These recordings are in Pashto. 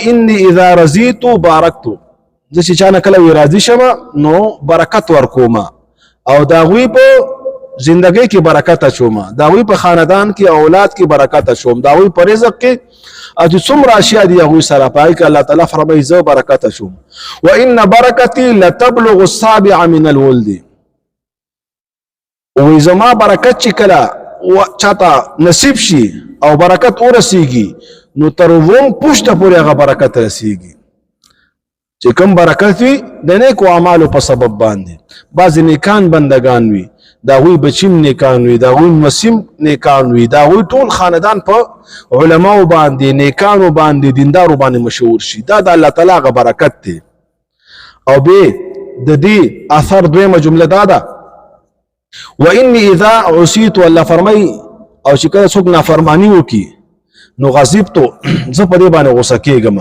انی اذا رضیت بارکت، زه چې چانه کله وی راضي شم نو برکت ورکوم او دا غوی په زندګۍ کې برکت اچوم، دا غوی په خاندان کې اولاد کې برکت اچوم، دا غوی په رزق کې او چې څومره اشیاء دي هغوی سره پای کې الله تعالی فرمایي زه برکت اچوم. وان برکتي لتبلغ السابع من الولد، وې زما برکت چې کله چاته نصیب شي او برکت ورسیږي نو تر وم پشته پورې هغه برکت رسیږي. چې کوم برکت وي د نیکو اعمالو په سبب باندې، بعضې نیکان بندگان وي، د هغوی بچیم نیکان وي، د هغوی مسیم نیکان وي، د هغوی ټول خاندان په علماو باندې، نیکانو باندې، دیندارو باندې مشهور شي. دا د الله تعالی هغه برکت دی. او به د دې اثر دویمه جمله دا ده، وانی اذا عصیت، الله فرمای او چې کله څوک نافرمانی وکي نو غضبت، زه په دې باندې غوسه کېږم.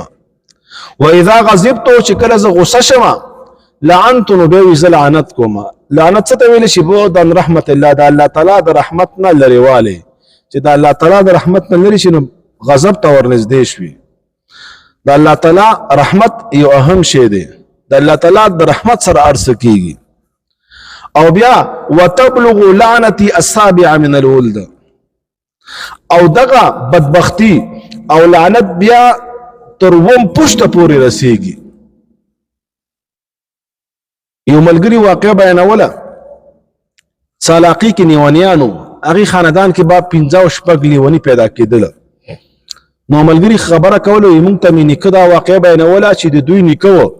و اذا غضبت، چې کله زه غوسه شم، لعنت، نو به زه لعنت کوم. لعنت څه ته ویل شي؟ بعد عن رحمت الله، د الله تعالی د رحمت نه لريواله. چې د الله تعالی د رحمت نه لري شي نو غضب ته ورنږدې شوي. د الله تعالی رحمت یو اهم شی دی، د الله تعالی د رحمت سره ارس کیږي. او بیا وتبلغ لعنتي السابع من الولد، او دغه بدبختی او لعنت بیا تر وم پشت پورې رسیږي. یو ملګری واقع بیانوله، سالاقی کې نیونیانو هغه خاندان کې با 15 او شپږ لیونی پیدا کېدل. نو ملګری خبره کوله، موږ ته مې نیکه دا واقع بیانوله چې د دوی نیکه و،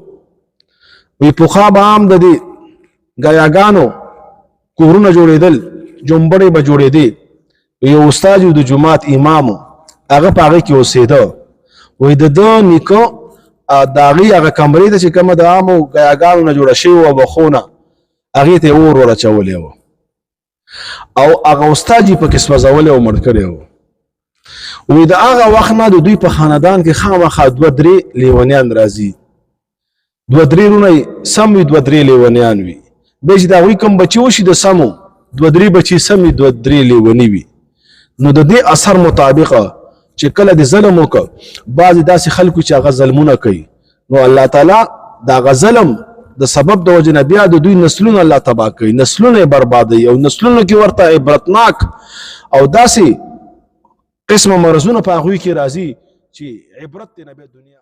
وی پخوا به عام د دې ګیاګانو کورونه جوړېدل، جنبړې به جوړېدې. یو استاد د جماعت امام هغه په هغه کې اوسېده. وای د ده نیکه د هغې هغه کمرې ته چې کومه د عامو ګیاګانو نه جوړه شوې وه بخونه، هغې ته یې اور ور اچولی و او هغه استاد یې پکې سوځولی او مړ کړی و. وی د هغه وخت نه د دوی په خاندان کې خامخا دوه درې لیونیان راځي، دوه درې رونه سم وي، دوه درې لیونیان وي. بیا چې د هغوی کوم بچي وشي د سمو دوه درې بچي سم وي، دوه درې لیوني وي. نو د دې اثر مطابق چې کله د ظلم وکړ، بعضې داسې خلکو چې هغه ظلمونه کوي، نو الله تعالی دا غ ظلم د سبب د وجې نه بیا د دوی نسلونه الله تباه کوي، نسلونه یې بربادوي او نسلونو کې ورته عبرتناک او داسې قسمه مرضونه په هغوی کې راځي چې عبرت دی نه بیا دنیا.